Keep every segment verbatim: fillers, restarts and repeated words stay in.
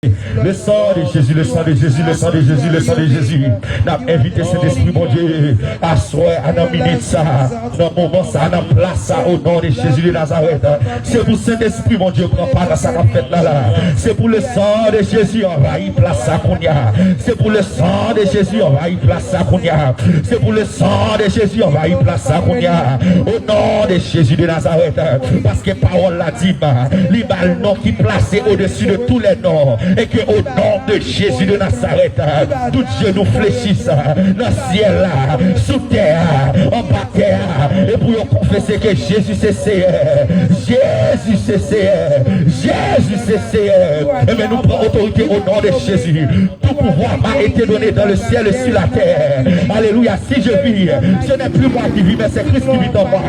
Le sang de Jésus, le sang de Jésus, le sang de Jésus, le sang de Jésus. N ap envite Sentespri Bondye aswè a, nan minit sa, nan moman sa, nan plas sa, o non de Jezi de Nazarèt. Se pou Sentespri Bondye pran pa nan sa k ap fèt la la. Se pou le sang de Jésus anvayi plas sa kounye a. Se pou le sang de Jésus anvayi plas sa kounye a. Se pou le sang de Jésus anvayi plas sa kounye a. O non de Jezi de Nazarèt. Paske pawòl la di m, li ba l non ki plase odesi de tou lè non. E ke o non de Jezi de Nazarèt, tout jenou flechi nan syèl la, sou tè a, anba tè a, e pou yo konfese ke Jezi se Seyè. Jezi se Seyè. Jezi se Seyè. Ebyen, nou pran otorite o non de Jezi. Tout pouvoir m'a été donné dans le ciel et sur la terre. Alléluia. Si je vis, ce n'est plus moi qui vis, mais c'est Christ qui vit en moi.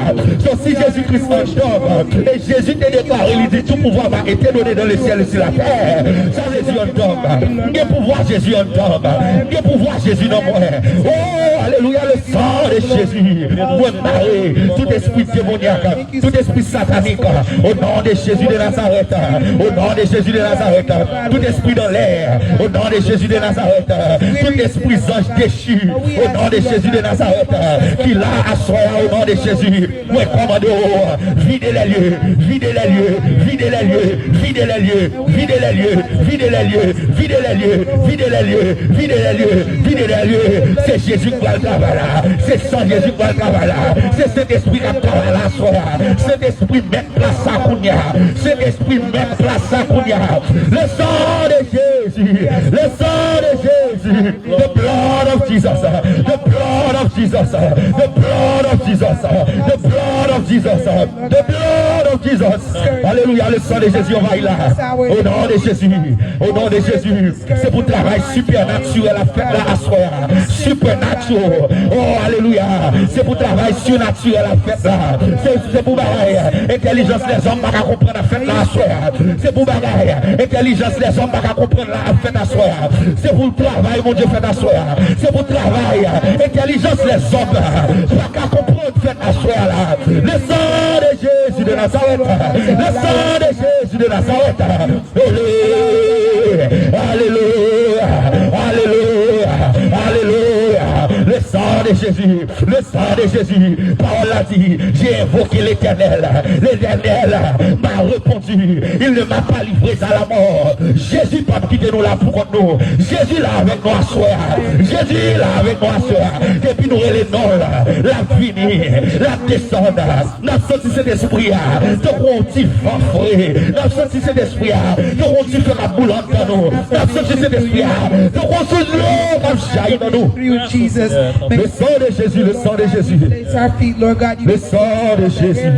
So, si Jésus-Christ andidan m, e Jezi te deklare, li di, tout pouvoir m'a été donné dans le ciel et sur la terre. Sa vle di andidan m, m gen pouvwa Jezi andidan m. M gen pouvwa Jezi nan mwen. Oh, alléluia, le sang de Jésus. Mwen mare tout espri demonyak, tout espri satanik, o non de Jezi de Nazarèt, o non de Jezi de Nazarèt, tout espri dan lè, o non de Jezi de Nazarèt, tout espri zanj dechi, o non de Jezi de Nazarèt, ki la aswè a, o non de Jezi, mwen kòmande w, vide les lieux, vide les lieux, vide les lieux, vide les lieux, vide les lieux, vide les lieux, vide les lieux, vide les lieux, vide les lieux, vide les lieux. Se Jezi k pral travay la. Se san Jezi k pral travay la. Se Sentespri k ap travay la aswè a. Sentespri mèt plas sa kounye a. Sentespri mèt plas sa kounye a. Le sang de Jésus. Le sang de Jésus. The blood of Jesus. The blood of Jesus. The blood of Jesus. The blood of Jesus. The blood of Jesus. Alléluia, le sang de Jésus anvayi la. O non de Jezi. O non de Jezi. Se pou travay sipènatirèl ap fèt la aswè a. Supernatural. Oh, alléluia. Se pou travay sinatirèl ap fèt la. Se, se pou bagay entèlijans lèzòm pa ka konprann ap fèt la aswè a. Se pou bagay entèlijans lèzòm pa ka konprann la ap fèt aswè a. Se pou travay Bondye fèt aswè a. Se pou travay entèlijans lèzòm pa ka konprann fèt aswè a la. Le sang de Jésus de Nazareth. Le sang de Jésus de Nazareth. Alléluia, alléluia, alléluia, alléluia. Le sang de Jésus, le sang de Jésus. Pawòl la di, j'ai invoqué l'Éternel. L'Éternel m'a répondu. Il ne m'a pas livré à la mort. Jezi p ap kite nou la pou kont nou. Jezi la avèk nou aswè a. Jezi la avèk nou aswè a. Depi nou rele non l, l ap vini, l ap desann. N ap santi Sentespri a tankou yon ti van fre. N ap santi Sentespri a tankou yon dife k ap boule anndan nou. N ap santi Sentespri a tankou yon sous dlo k ap jayi nan nou. Le sang de Jésus, le sang de Jésus. Le sang de Jésus.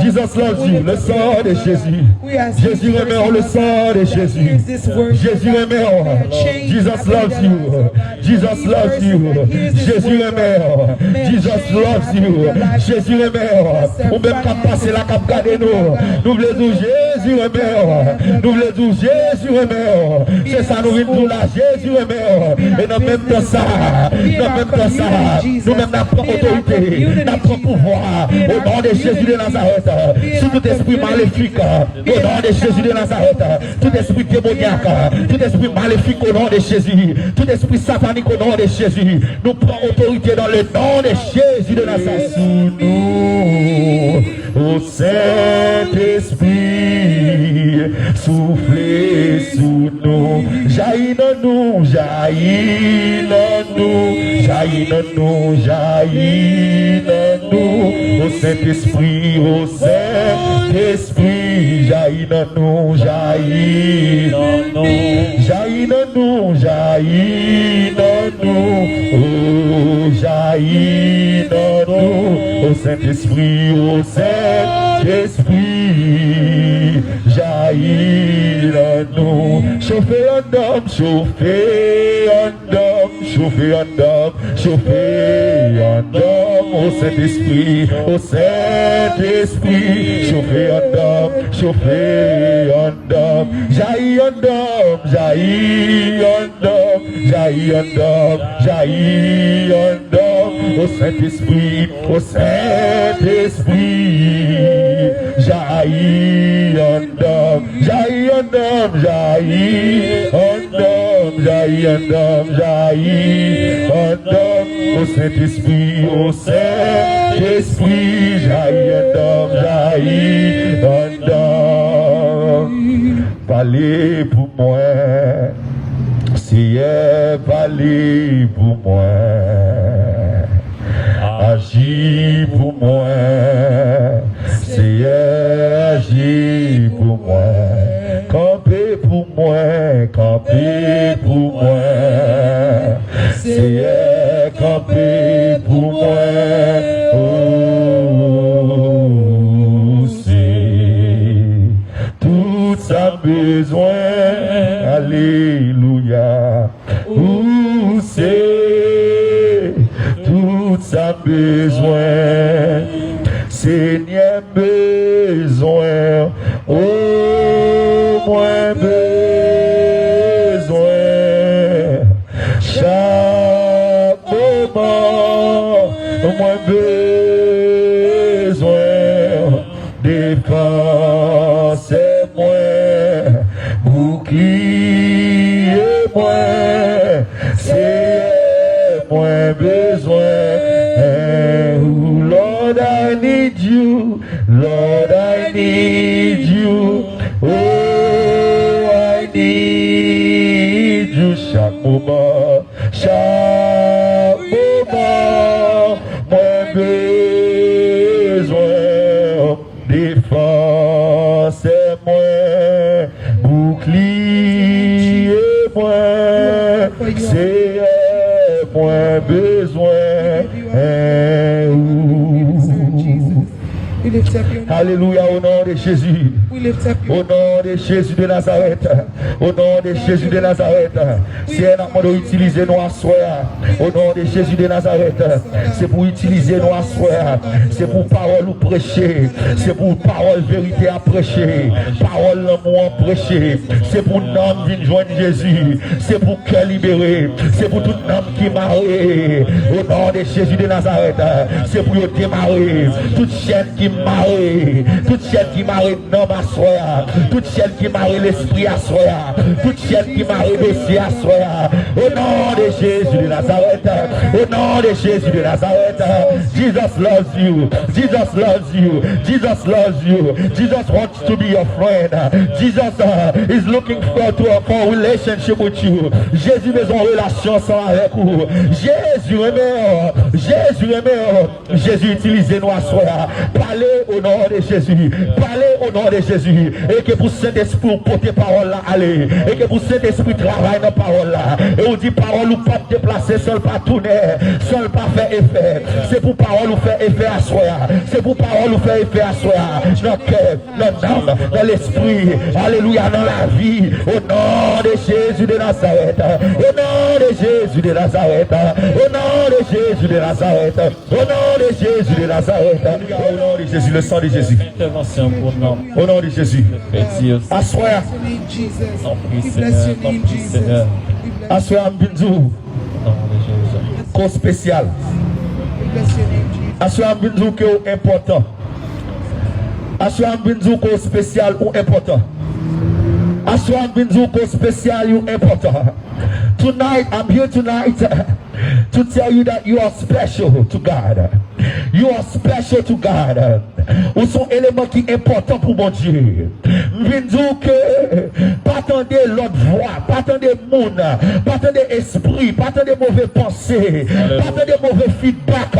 Jesus loves you, le sang de Jésus. Jezi renmen w, le sang de Jésus. Jezi renmen w. Jesus loves you. Jesus loves you. Jezi renmen w. Jesus loves you. Jezi renmen w. Ou menm k ap pase la, k ap gade nou, nou vle di w Jezi renmen w. Nou vle di w Jezi renmen w. Se sa nou vin di w la, Jezi renmen w. E nan menm tan sa, nan menm tan sa, nou menm n ap pran otorite, n ap pran pouvwa. O non de Jezi de Nazarèt, sou tout espri malefik, o non de Jezi de Nazarèt, tout espri demonyak, tout espri malefik, o non de Jezi, tout espri satanik, o non de Jezi, nou pran otorite dans le nom de Jésus de Nazareth. Sou nou, o Sentespri, soufle sou nou, jayi nan nou, jayi nan nou, jayi nan nou, jayi nan nou, o Sentespri, o Sentespri, jayi nan nou, jayi nan nou, jayi nan nou, jayi nan nou, o jayi nan nou, o Sentespri, o Sentespri, jayi nan nou. Chofe anndan m, chofe anndan m, chofe anndan m, chofe anndan m, o Sentespri, o Sentespri, chofe anndan m, chofe anndan m, jayi anndan m, jayi anndan m, jayi anndan m, jayi anndan m, o Sentespri, o Sentespri, Jayi anndan m, jayi anndan m, jayi anndan m, jayi anndan m, jayi anndan m. O Sentespri, o Sentespri, jayi anndan m, jayi anndan m. Pale pou mwen, Seyè, pale pou mwen. Aji pou mwen, Seyè, aji pou mwen. Kanpe pou mwen, kanpe pou mwen. Seyè, kanpe pou mwen. Ou se tout sa m bezwen. Alelouya. Ou se tout sa m bezwen. Senyè, m bezwen w. O, mwen bezwen w. Chak moman, mwen bezwen w. Defansè mwen, boukliye mwen, Seyè, mwen bezwen ou. Lord, I need you. Lord, I need you. Oh, I need you. Chak moman, chak moman, mwen bezwen w. Defansè mwen, boukliye mwen, Seyè, mwen bezwen ou. We lift up your name. Alelouya, o non de Jezi. We lift up your O non de Jezi de Nazarèt. O non de Jezi de Nazarèt. Seyè, n ap mande w itilize nou aswè a. O non de Jezi de Nazarèt. Se pou itilize nou aswè a. Se pou pawòl ou preche. Se pou pawòl verite a preche. Pawòl lanmou an preche. Se pou nanm vin jwenn Jezi. Se pou kè libere. Se pou tout nanm ki mare. O non de Jezi de Nazarèt. Se pou yo demare. Tout chèn ki mare. Tout chèn ki mare nanm aswè a. Tout chèn ki mare lespri aswè a. Tout chèn ki mare dosye aswè a. O non de Jezi de Nazarèt. O non de Jezi de Nazarèt. Jesus loves you. Jesus loves you. Jesus loves you. Jesus wants to be your friend. Jesus uh, is looking for, to, for a relationship with you. Jezi bezwen yon relasyon ansanm avèk ou. Jezi renmen w. Jezi renmen w. Jezi, itilize nou aswè a. Pale o non de Jezi. Pale o non de Jezi. E ke pou Sentespri w pote pawòl la ale. E ke pou Sentespri travay nan pawòl la. E ou di pawòl ou p ap deplase san l pa tounen, san l pa fè efè. Se pou pawòl ou fè efè aswè a. Se pou pawòl ou fè efè aswè a. Nan kè, nan nanm, nan lespri, alelouya, nan lavi, o non de Jezi de Nazarèt, o non de Jezi de Nazarèt, o non de Jezi de Nazarèt, o non de Jezi de Nazarèt, o non de Jezi, le sang de Jésus. Entèvansyon pou nanm. O non de Jezi. Aswè a, aswè a m vin di w, ke w espesyal. Aswè a m vin di w ke w enpòtan. Aswè a m vin di w ke w espesyal, ou enpòtan. Aswè a m vin di w ke w espesyal, ou enpòtan. Tonight, I'm here tonight to tell you that you are special to God. You are special to God. Ou se yon eleman ki enpòtan pou Bondye. M vin di w ke pa tande lòt vwa, pa tande moun, pa tande espri, pa tande move panse, pa tande move feedback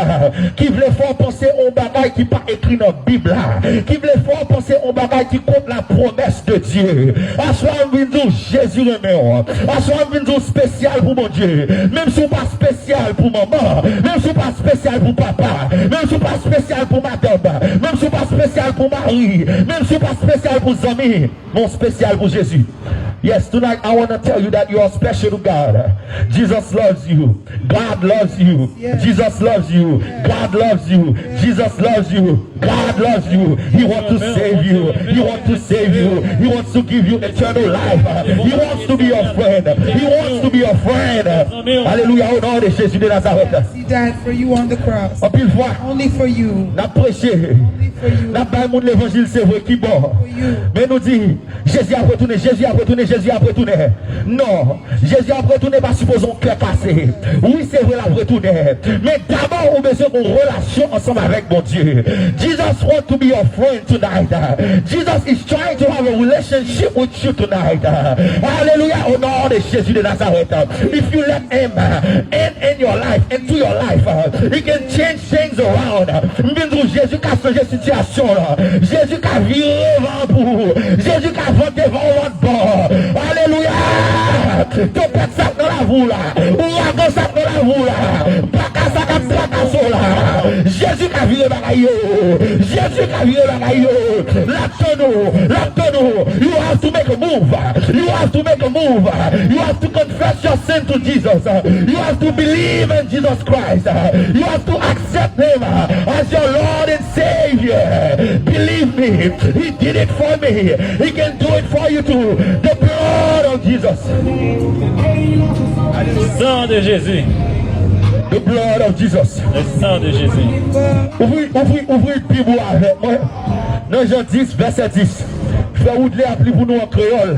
ki vle fè w panse yon bagay ki pa ekri nan Bib la, ki vle fè w panse yon bagay ki kont la promesse de Dieu. Aswè a m vin di w, Jezi renmen w. Aswè a m vin di w, espesyal pou Bondye. Menm si w pa espesyal pou manman, menm si w pa espesyal pou papa, menm si w pa espesyal pou madanm, menm si w pa espesyal pou mari, menm si w pa espesyal pou zanmi, men w espesyal pou Jezi. Yes, tonight I wanna tell you that you are special to God. Jesus loves you. God loves you. Jesus loves you. God loves you. Jesus loves you. God loves you. He wants to save you. He wants to save you. He wants to give you eternal life. He wants to be your friend. He wants to be your friend. Alelouya, o non de Jezi de Nazarèt. He died for you on the cross. Anpil fwa, only for you. N ap preche. Only N ap bay moun levanjil, se vre, ki bò? Men nou di, Jezi ap retounen, Jezi ap retounen, Jezi ap retounen. Non, Jezi ap retounen pa sipoze yon kè kase. Wi, se vre, l ap retounen. Men dabò, ou bezwen gen yon relasyon ansanm avèk Bondye. Jesus want to be your friend tonight. Jesus is trying to have a relationship with you tonight. Alelouya, au nom de Jésus de Nazareth. If you let him in, in your life, into your life, he can change things around. M vin di w, Jezi ka chanje sitiyasyon w lan. Jezi ka vire van pou ou. Jezi ka vante van w lòt bò. Alelouya! Tanpèt sa k nan lavi w la, ouragan sa k nan lavi w la, traka sa k ap trakase w la, Jezi ka vire bagay yo. Jezi ka vire bagay yo. L ap tann ou. L ap tann ou. You have to make a move. You have to make a move. You have to confess your sin to Jesus. You have to believe in Jesus Christ. You have to accept him as your Lord and Savior. Believe me, he did it for me. He can do it for you too. The blood of Jesus. Sang de Jésus. The blood of Jesus. Le sang de Jésus. Ouvri, ouvri, ouvri Bib ou avèk mwen. Nan Jan dis, vèsè dis. Frè Woodley ap li pou nou an kreyòl.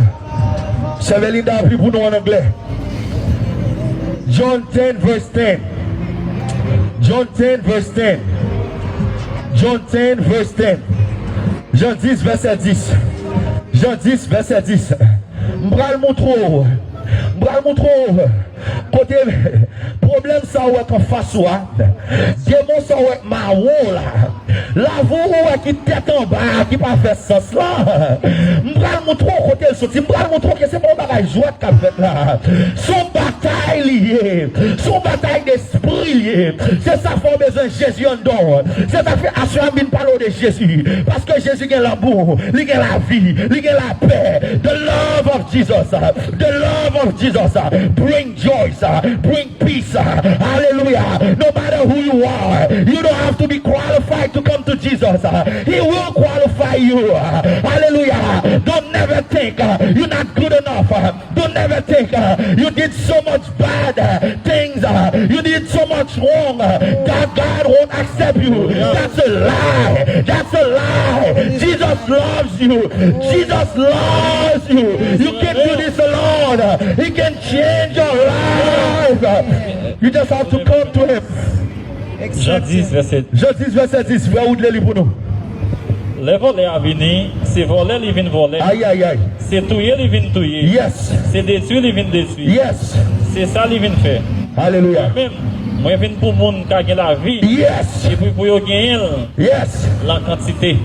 Sè Belinda ap li pou nou an anglè. John ten verse ten. John ten verse ten. John ten verse ten. Jan dis vèsè dis. Jan dis vèsè dis. M pral montre w. M pral montre w kote pwoblèm sa w wè k anfas ou a. Demon sa w wè k mawon w la. Lavi w ou wè ki tèt anba a, ki pa fè sans la. M pral montre w kote l soti. M pral montre w ke se pa yon bagay jwèt k ap fèt la. Se yon batay li ye. Se yon batay de espri l ye. Se sa fè w bezwen Jezi anndan w. Se sa k fè aswè a m vin pale w de Jezi. Paske Jezi gen lanmou, li gen lavi, li gen lapè. The love of Jesus, the love of Jesus bring joy, bring peace. Hallelujah. No matter who you are, you don't have to be qualified to come to Jesus. He will qualify you. Hallelujah. Don't never think you're not good enough. Don't never think uh, you did so much bad uh, things, uh, you did so much wrong uh, that God won't accept you. That's a lie. That's a lie. Jesus loves you. Jesus loves you. You can do this alone. Uh, he can change your life. Uh, you just have to come to him. Jan dis, vèsè Jan dis vèsè dis, frè Woodley li pou nou. Lè vòlè a vini, se vòlè li vin vòlè. Ayayay. Se touye li vin touye. Yes. Se detwi li vin detwi. Yes. Se sa li vin fè. Alelouya. Mwen menm, mwen vin pou moun ka gen lavi. Yes. Epi pou yo genyen l Yes. lan kantite.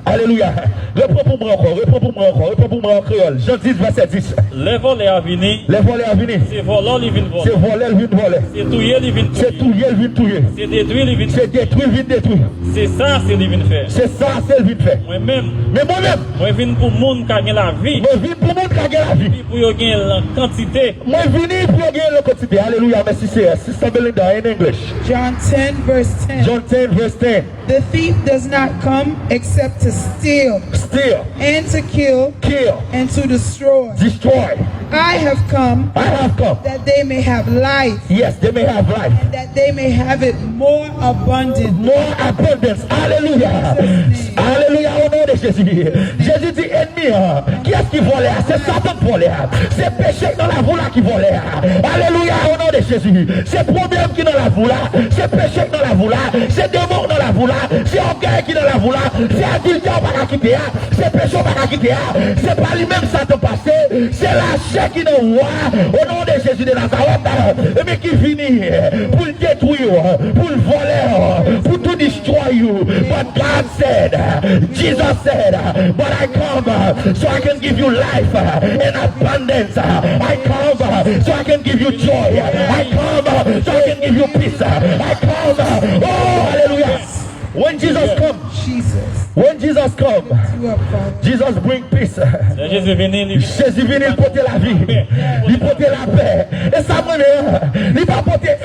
Alelouya. Repran pou mwen ankò, repran pou mwen ankò, repran pou mwen an kreyòl. Jan dis vèsè dis. Lè vòlè a vini, Lè vòlè a vini, se vòlè li vin se vòlè. Vòlè l vin vòlè. Se touye li vin Se touye. Touye l vin touye. Se detwi li vin Se detwi l vin detwi. Se sa se li vin fè. Se sa se l vin fè. Mwen menm, Men mwen menm, mwen vin pou moun ka gen lavi. Mwen vin pou moun ka gen lavi. Epi pou yo genyen l an kantite. Mwen vini pou yo genyen l an kantite. Alelouya, mèsi Seyè. Sista Belinda, in English. John ten, verse ten. John ten, verse ten. The thief does not come except to steal Steal, and to kill kill, and to destroy. Destroy. I have come I have come. That they may have life Yes, they may have life. and that they may have it more abundant. More abundance. Alelouya. Alelouya, o non de Jezi. Jezi di enmi an. Kiyès ki vòlè a? Se Satan k vòlè a. Se peche k nan lavi w la ki vòlè a. Alelouya, o non de Jezi. Se pwoblèm ki nan lavi w la. Se peche k nan lavi w la. Se demon k nan lavi w la. Se ògèy ki nan lavi w la. Se adiltè w pa ka kite a. Se peche w pa ka kite a. Se pa li menm Satan pase. Se lachè ki nan ou a. O non de Jezi de Nazarèt. Ebyen ki vini pou l detwi w, pou l vòlè w, pou tou destroy you. But God said, Jesus said, but I come so I can give you life in abundance. I come so I can give you joy. I come so I can give you peace. I come. Oh, hallelujah. When Jesus come, Jesus, when Jesus come, you up, Father. Jesus bring peace. Lè Jezi vini, li Jezi vini, li pote lavi, li pote lapè. E sa m renmen an, li pa pote,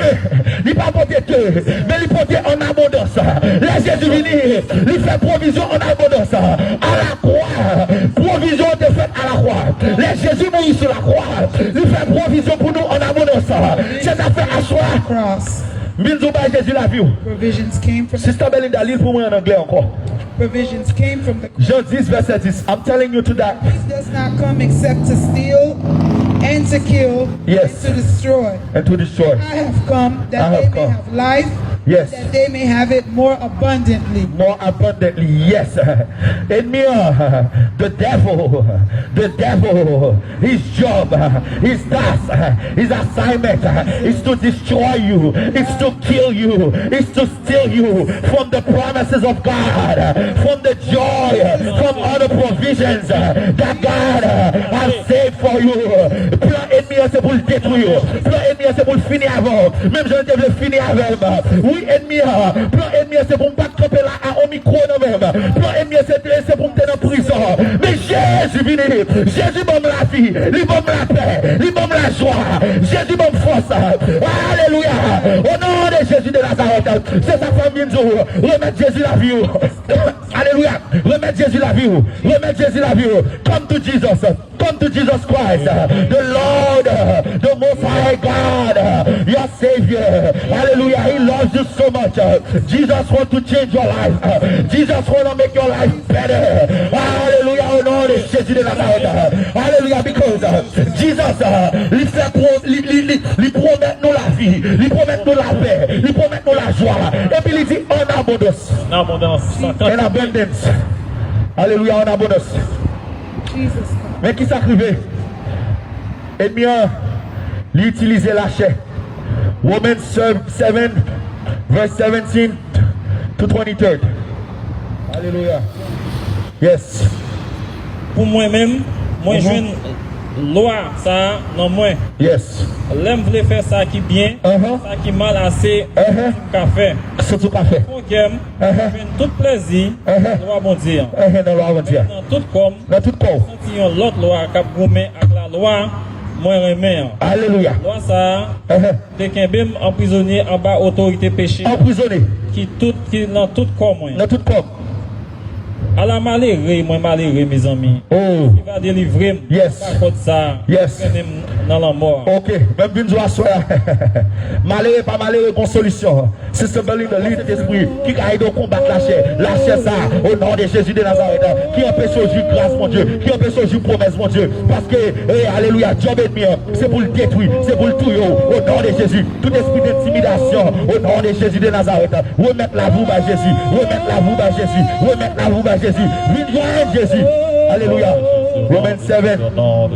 li pa pote te, men li pote an abondans. Lè Jezi vini, li fè pwovizyon an abondans. Alakwa, pwovizyon te fèt alakwa. Lè Jezi mouri sou lakwa, li fè pwovizyon pou nou an abondans. Se sa k fè aswè a. Cross. M vin di w bay Jezi lavi w. Provisions came from Sista Belinda, li l pou mwen an anglè ankò. Provisions came from the Jan dis, vèsè dis. I'm telling you tonight. Thief does not come except to steal and to kill Yes. and to destroy. And to destroy. I have come that I have they may come. have life, Yes. that they may have it more abundantly. More abundantly, yes. Enmi an, the devil, the devil, his job, his task, his assignment is to destroy you, is to kill you, is to steal you from the promises of God, from the joy, from all the provisions that God has saved for you. Plan enmi an se pou l detwi w. Plan enmi an se pou l fini avè w. Menm jan l te vle fini avè m. Wi, enmi an. Plan enmi an se pou m pa t kanpe la a on mikwo nan men m. Plan enmi an se te, se pou m te nan prizon. Men Jezi vini. Jezi ban m lavi. Li ban m lapè. Li ban m lajwa. Jezi ban m fòs. Alelouya. O non de Jezi de Nazarèt. Se sa k fè m vin di w. Remèt Jezi lavi w. Alelouya. Remèt Jezi lavi w. Remèt Jezi lavi w. Come to Jesus. Come to Jesus Christ, uh, the Lord, uh, the Most High God, uh, your Savior. Hallelujah. He loves you so much. Uh, Jesus want to change your life. Uh, Jesus want to make your life better. Hallelujah. O non de Jezi de Nazarèt. Uh, hallelujah. Because uh, Jesus, uh, li fè pro, li, li, li, li pwomèt nou lavi. Li pwomèt nou lapè. Li pwomèt nou lajwa. Epi li di en abondance. An abondans. An abondans. Alelouya, an abondans. Jesus. Men ki sa k rive? Enmi an, li itilize lachè. Romans seven, verse seventeen to twenty-third. Alelouya. Yes. Pou mwen menm, mwen Mhm. jwenn lwa sa a nan mwen. Yes. Lè m vle fè sa ki byen, Uh-huh. sa ki mal ase, Uh-huh. m ka fè. Sa tou ka fè. Fon kè m, Uh-huh. jwenn tout plèzi Uh-huh. nan lwa Bondye an. Uh-huh, nan lwa Bondye. Nan tout kò m, Nan tout kò. santi yon lòt lwa k ap goumen ak lalwa mwen renmen an. Alelouya. Lwa sa a Uh-huh. te kenbe m anprizone anba otorite peche a, Anprizone. ki tout, ki nan tout kò mwen. Nan tout kò m. Ala malere, mwen malere, mezanmi. Oh. Ki va delivre m Yes. anba kòd sa a, Yes. ki trennen m nan lanmò a. Ok, men m vin di w aswè a. Malere pa malere, gon solisyon. Sister Belinda, li Sentespri ki ka ede w konbat lachè. Lachè sa, o non de Jezi de Nazarèt, ki anpeche w jwi gras Bondye, ki anpeche w jwi pwomès Bondye. Paske, e, alelouya, djòb enmi an, se pou l detwi, se pou l touye w, o non de Jezi. Tout espri d entimidasyon, o non de Jezi de Nazarèt, remèt lavi w bay Jezi, remèt lavi w bay Jezi, remèt lavi w bay Jezi. Vin jwenn Jezi. Alelouya. Romans seven,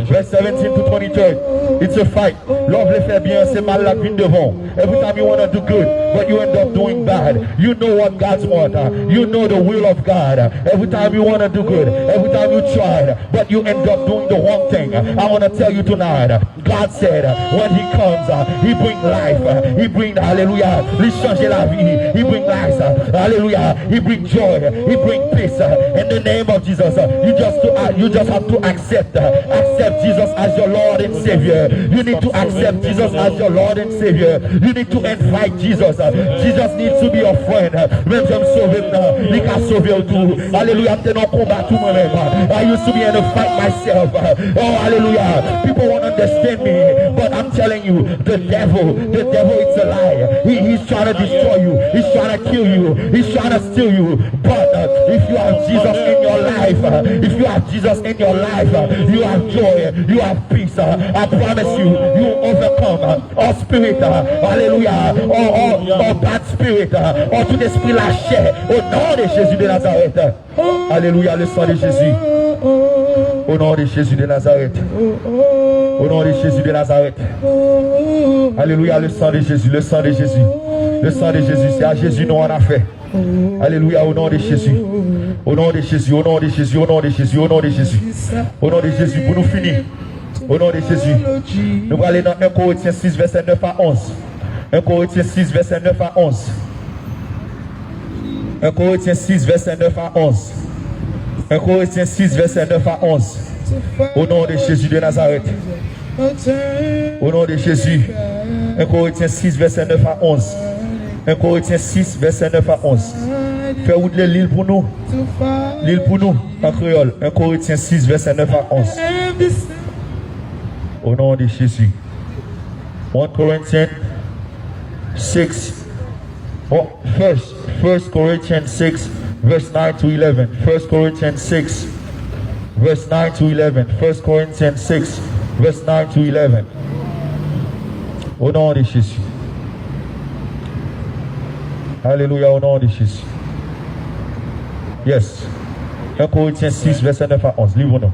verse seventeen to twenty-third. It's a fight. Lè w vle fè byen, se mal la k vin devan w. Every time you wanna do good, but you end up doing bad. You know what God's want. Uh, you know the will of God. Uh, every time you wanna do good, every time you try, but you end up doing the wrong thing. Uh, I wanna tell you tonight. Uh, God said, uh, when he comes, uh, he bring life. Uh, he bring, hallelujah, li chanje lavi. He bring life. Uh, hallelujah. He bring joy. He bring peace. Uh, in the name of Jesus, uh, you just to, uh, you just have to accept, uh, accept Jesus as your Lord and Savior. You need to accept Jesus as your Lord and Savior. You need to invite Jesus. Uh, Jesus needs to be your friend. Uh, menm jan m sove m nan, li ka sove w tou. Alelouya, m te nan konba tou mwen menm. Uh, I used to be in a fight myself. Uh, oh, hallelujah. People won't understand me, but I'm telling you, the devil, the devil, it's a lie. He, he's trying to destroy you. He's trying to kill you. He's trying to steal you. But uh, if you have Jesus in your life, uh, if you have Jesus in your life, uh, you have joy, you have peace. Uh, I promise you, you overcome. Uh, all spirit, uh, hallelujah, all, all, all bad spirit, uh, all tout esprit lachè, au nom de Jésus de Nazareth. Alelouya, le sang de Jésus. Au nom de Jésus de Nazareth. Au nom de Jésus de Nazareth. Alelouya, le sang de Jésus, le sang de Jésus. Le sang de Jésus, se a Jezi nou an afè. Alelouya, au nom de Jésus. Au nom de Jésus, au nom de Jésus, au nom de Jésus, au nom de Jésus. Au nom de Jésus, pou nou fini. Au nom de Jésus. Nou prale nan un Corinthiens six, verset neuf à onze. Un Corinthiens six, verset neuf à onze. Un Corinthiens six, verset neuf à onze. Un Corinthiens six, verset neuf à onze. Au nom de Jésus de Nazareth. Au nom de Jésus. Un Corinthiens six, verset neuf à onze. Un Corinthiens six, verset neuf à onze. Fè Woodley li l pou nou. Li l pou nou, an kreyòl. Un Corinthiens six, verset neuf à onze. Au nom de Jésus. One Corinthians six, Bon, First, First Corinthians six, verse nine to eleven. First Corinthians six, verse nine to eleven. First Corinthians six, verse nine to eleven. Au nom de Jésus. Alelouya, au nom de Jésus. Yes. Un Corinthiens six, verset neuf à onze. Li pou nou.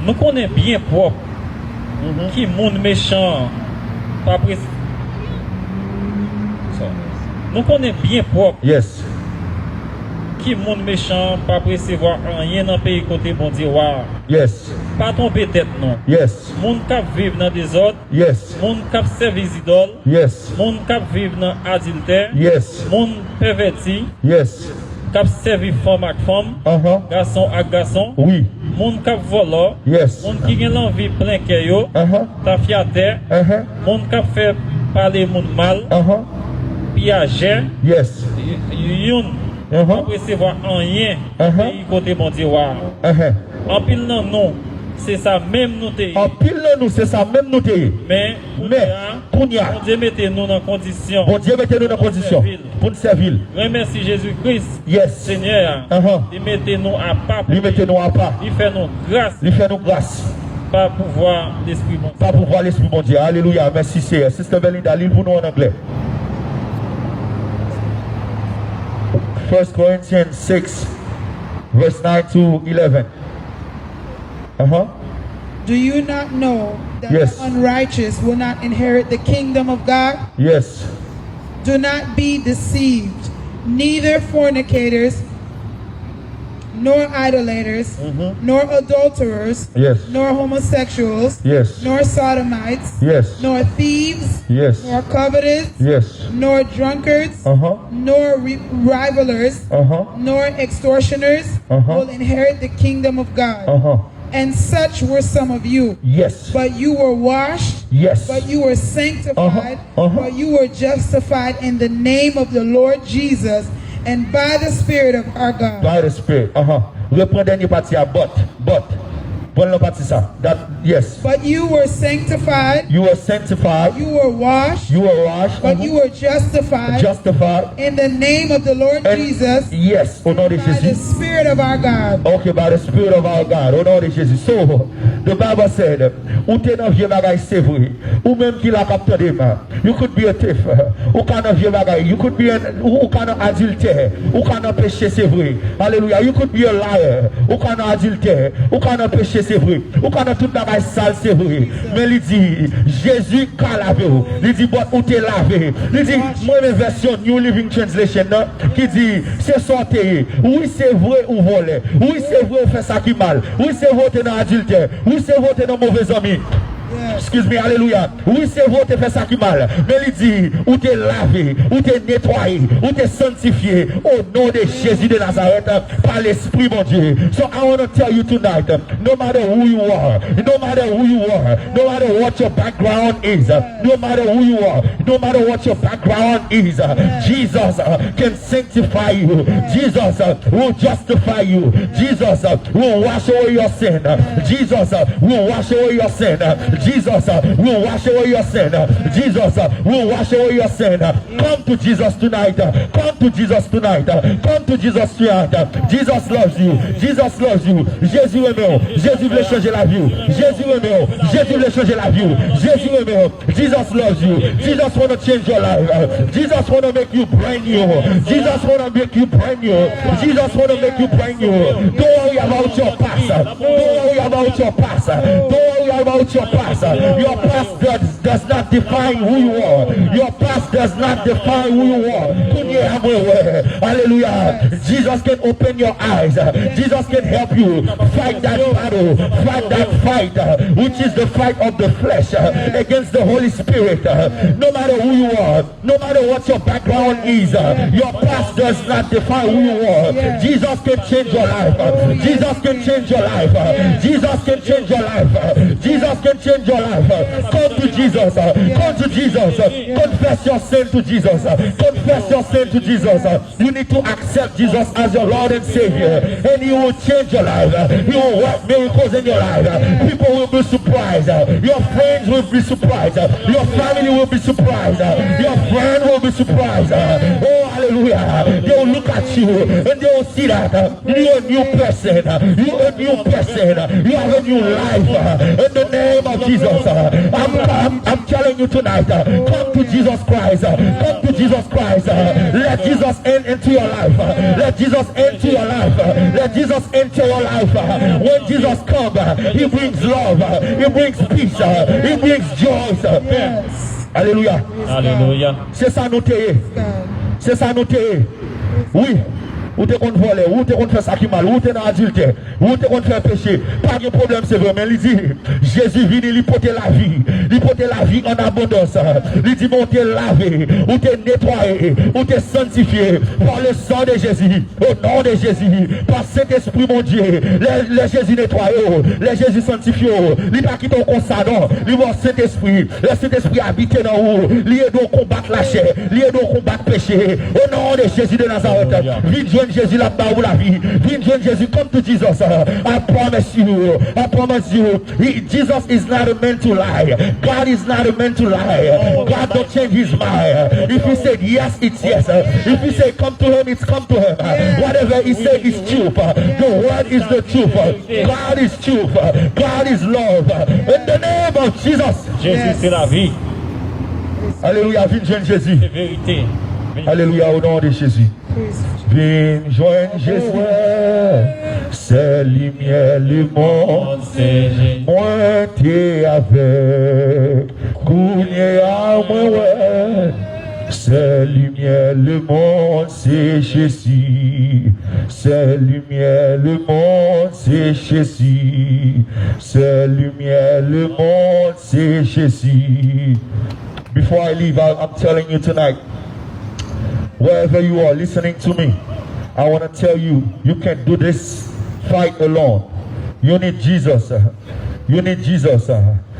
Nou konnen byen pwòp ki moun mechan an pa prese. Nou konnen byen pwòp Yes. ki moun mechan an pa presevwa anyen nan peyi kote Bondye wa a. Yes. Pa twonpe tèt nou. Yes. Moun k ap viv nan dezòd, Yes. moun k ap sèvi zidòl, Yes. moun k ap viv nan adiltè, Yes. moun pèvèti, Yes. k ap sèvi fanm ak fanm, Uh-huh. gason ak gason, Wi. moun k ap vòlò, Yes. moun ki gen lanvi plen kè yo, Uh-huh. tafyatè, Uh-huh. moun k ap fè pale moun mal, Uh-huh. piyajè, Yes. y- youn Uh-huh. pa presevwa anyen Uh-huh. peyi kote Bondye wa a. Uh-huh. Anpil nan nou, se sa menm nou te ye. Anpil nan nou, se sa menm nou te ye. Men, Men, kounye a, Bondye mete nou nan kondisyon. Bondye mete nou nan kondisyon pou n sèvi l. Remèsi Jezi Kris, Yes. Senyè a. Uh-huh. Li mete nou apa. Li mete nou apa. Li fè nou gras Li fè nou gras pa pouvwa Lespri Bondye. pa pouvwa Lespri Bondye. Alelouya. Mèsi, Seyè. Sister Belinda, li l pou nou an anglè. First Corinthians six, verse nine to eleven. Uh-huh. Do you not know that Yes. the unrighteous will not inherit the kingdom of God? Yes. Do not be deceived. Neither fornicators, nor idolaters, Mm-hmm. nor adulterers, Yes. nor homosexuals, Yes. nor sodomites, Yes. nor thieves, Yes. nor covetous, Yes. nor drunkards, Uh-huh. nor re- revilers, Uh-huh. nor extortioners Uh-huh. will inherit the kingdom of God. Uh-huh. And such were some of you. Yes. But you were washed, Yes. but you were sanctified, Uh-huh. Uh-huh. but you were justified in the name of the Lord Jesus and by the Spirit of our God. By the Spirit. Uh-huh. Repran dènye pati a, but. But. Pran nan pati sa. That, yes. But you were sanctified, You were sanctified. You were washed, You were washed. But Uh-huh. You were justified Justified. In the name of the Lord And Jesus Yes, au nom de by the Jésus. Spirit of our God. Okay, by the Spirit of our God. Au nom de Jésus. So, the Bible said, ou te nan vye bagay, se vre. Ou menm ki la k ap tande m. You could be a thief. Ou ka nan vye bagay. You could be an, ou, ou ka nan adiltè. Ou ka nan peche, se vre. Alelouya. You could be a liar. Ou ka nan adiltè. Ou ka nan peche, se vre. Ou ka nan tout bagay sal, se vre. Men li di, Jezi ka lave w. Li di, but ou te lave. Li di, mwen renmen vèsyon New Living Translation nan, ki di, se sa w te ye. Wi, se vre ou vòlè. Wi, se vre ou fè sa ki mal. Wi, se vre ou te nan adiltè. Wi, se vre ou te nan move zanmi. Excuse me, alelouya. Wi, se vre ou te fè sa ki mal. Men li di, ou te lave, ou te netwaye, ou te sanktifye. O non de Jezi de Nazarèt, pa Lespri Bondye. So I want to tell you tonight, no matter who you are, no matter who you are, no matter what your background is, no matter who you are, no matter what your background is, Jesus uh, can sanctify you. Jesus uh, will justify you. Jesus uh, will wash away your sin. Jesus uh, will wash away your sin. Jesus uh, will wash away your sin. Jesus uh, will wash away your sin. Come to Jesus tonight. Come to Jesus tonight. Come to Jesus tonight. Jesus loves you. Jesus loves you. Jezi renmen w. Jezi vle chanje lavi w. Jezi renmen w. Jezi vle chanje lavi w. Jezi renmen w. Jesus loves you. Jesus wanna change your life. Jesus wanna make you brand new. Jesus wanna make you brand new. Jesus wanna make you brand new. Don't worry about your past. Don't worry about your past. Don't worry about your past. Your past does, does not define who you are. Your past does not define who you are. Kounye a mwen wè. Alelouya. Jesus can open your eyes. Jesus can help you fight that battle. Fight that fight, uh, which is the fight of the flesh uh, against the Holy Spirit. Uh, no matter who you are, no matter what your background is, uh, your past does not define who you are. Jesus can change your life. Uh, Jesus can change your life. Uh, Jesus can change your life. Uh, Jesus can change your life. Uh, come to Jesus. Jesus. Come to Jesus. Confess your sin to Jesus. Confess your sin to Jesus. You need to accept Jesus as your Lord and Savior, and He will change your life. He will work miracles in your life. People will be surprised. Your friends will be surprised. Your family will be surprised. Your friend will be surprised. Oh, hallelujah. They will look at you and they will see that you a new person. You a new person. You have a new life. In the name of Jesus, I'm, I'm, I'm telling you tonight, come to Jesus Christ. Come to Jesus Christ. Let Jesus in into your life. Let Jesus into your life. Let Jesus into your life. When Jesus comes, He brings love. He brings peace. He brings joy. Alelouya. Alelouya. Se sa nou te ye. Se sa nou te ye. Wi. Ou te konn vòlè, ou te konn fè sa ki mal, ou te nan adiltè, ou te konn fè peche. Pa gen pwoblèm, se vre, men li di, Jezi vini, li pote lavi. Li pote lavi an abondans. Li di, men ou te lave, ou te netwaye, ou te santifye par le sang de Jésus. Au nom de Jésus, pa Sentespri Bondye, lè, lè Jezi netwaye w, lè Jezi santifye w, li pa kite w konsa non. Li ba w Sentespri, lè Sentespri abite nan ou, li ede w konbat lachè, li ede w konbat peche. Au nom de Jésus de Nazareth, vin jwenn Jezi, l ap ba ou lavi. Vin jwenn Jezi, come to Jesus. I promise you, I promise you, He, Jesus is not a man to lie. God is not a man to lie. God don't change His mind. If He said yes, it's yes. If He said come to Him, it's come to Him. Whatever He said is truth. The word is the truth. God is truth. God is love. In the name of Jesus. Jezi se lavi. Alelouya, vin jwenn Jezi. Se verite. Alelouya, au nom de Jésus. Vin jwenn Jezi. Sèl limyè lemonn. Mwen te avèg, kounye a mwen wè. Sèl limyè lemonn se Jezi. Sèl limyè lemonn se Jezi. Sèl limyè lemonn se Jezi. Before I leave, I, I'm telling you tonight, wherever you are listening to me, I want to tell you, you can't do this fight alone. You need Jesus. You need Jesus.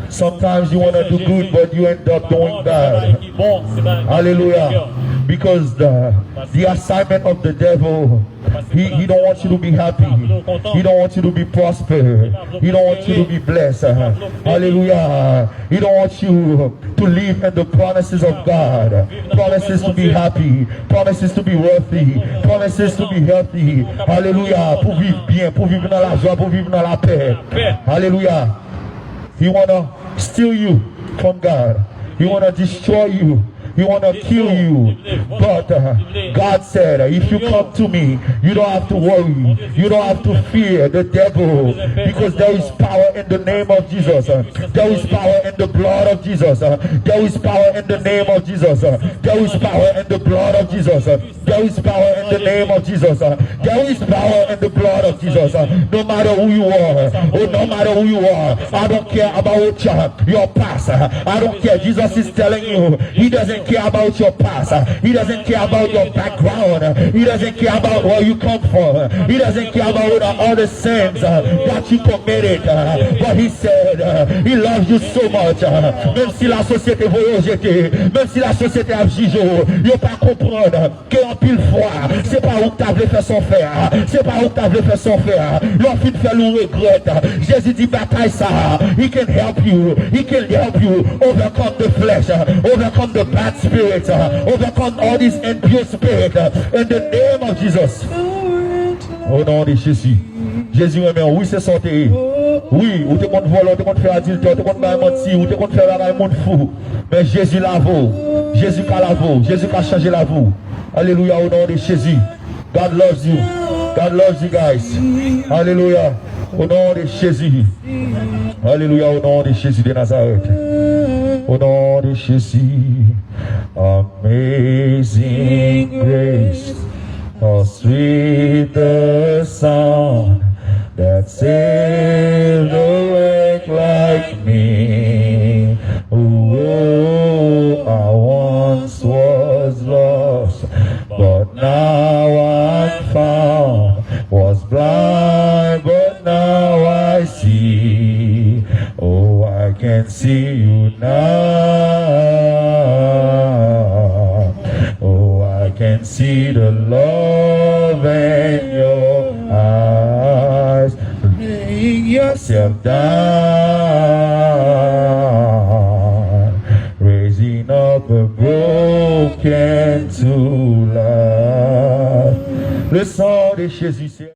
Sometimes you want to do good, but you end up doing bad. Hallelujah. Because the, the assignment of the devil, he, he don't want you to be happy. He don't want you to be prosper. He don't want you to be blessed. Hallelujah. He don't want you to live in the promises of God. Promises to be happy. Promises to be wealthy. Promises to be healthy. Hallelujah. Pou viv byen, pou viv nan lajwa, pou viv nan lapè. Hallelujah. He wanna steal you from God. He wanna destroy you. He wanna kill you. But uh, God said, if you come to me, you don't have to worry. You don't have to fear the devil because there is power in the name of Jesus. Uh, There is power in the blood of Jesus. Uh, There is power in the name of Jesus. Uh, There is power in the blood of Jesus. Uh, There is power in the name of Jesus. Uh, There is power in the blood of Jesus. Uh, No matter who you are, oh, no matter who you are, I don't care about uh, your past. Uh, I don't care. Jesus is telling you, He doesn't care about your past. Uh, He doesn't care about your background. Uh, He doesn't care about where you come from. Uh, He doesn't care about uh, all the sins uh, that you committed. Uh, But He said uh, He loves you so much. Uh, Menm si la sosyete voye w jete, menm si la sosyete ap jije w, yo pa konprann. Ke anpil fwa, se pa ou k ta vle fè sa w fè a. Se pa ou k ta vle fè sa w fè a. Lè w fin fè l, ou regrèt. Jezi di batay sa a, He can help you. He can help you overcome the flesh, overcome the bad spirit, overcome all these impure spirit. In the name of Jesus. Au nom de Jésus. Jezi renmen w. Wi, se sa w te ye. Wi, ou te konn vòlè, ou te konn fè adiltè, ou te konn bay manti, ou te konn fè bagay moun fou. Men Jezi lave w. Jezi ka lave w. Jezi ka chanje lavi w. Alelouya, au nom de Jésus. God loves you. God loves you guys. Alelouya. Au nom de Jésus. Alelouya, au nom de Jésus de Nazareth. Au nom de Jésus. Amazing grace. How sweet the sound that saved a wretch like me. Oh, I once was lost, but now I'm found. Was blind, but now I see. Oh, I can can see you now. Oh, I can see the love in your eyes. Laying yourself down, raising up a broken to life. Le sang de Jésus, c'est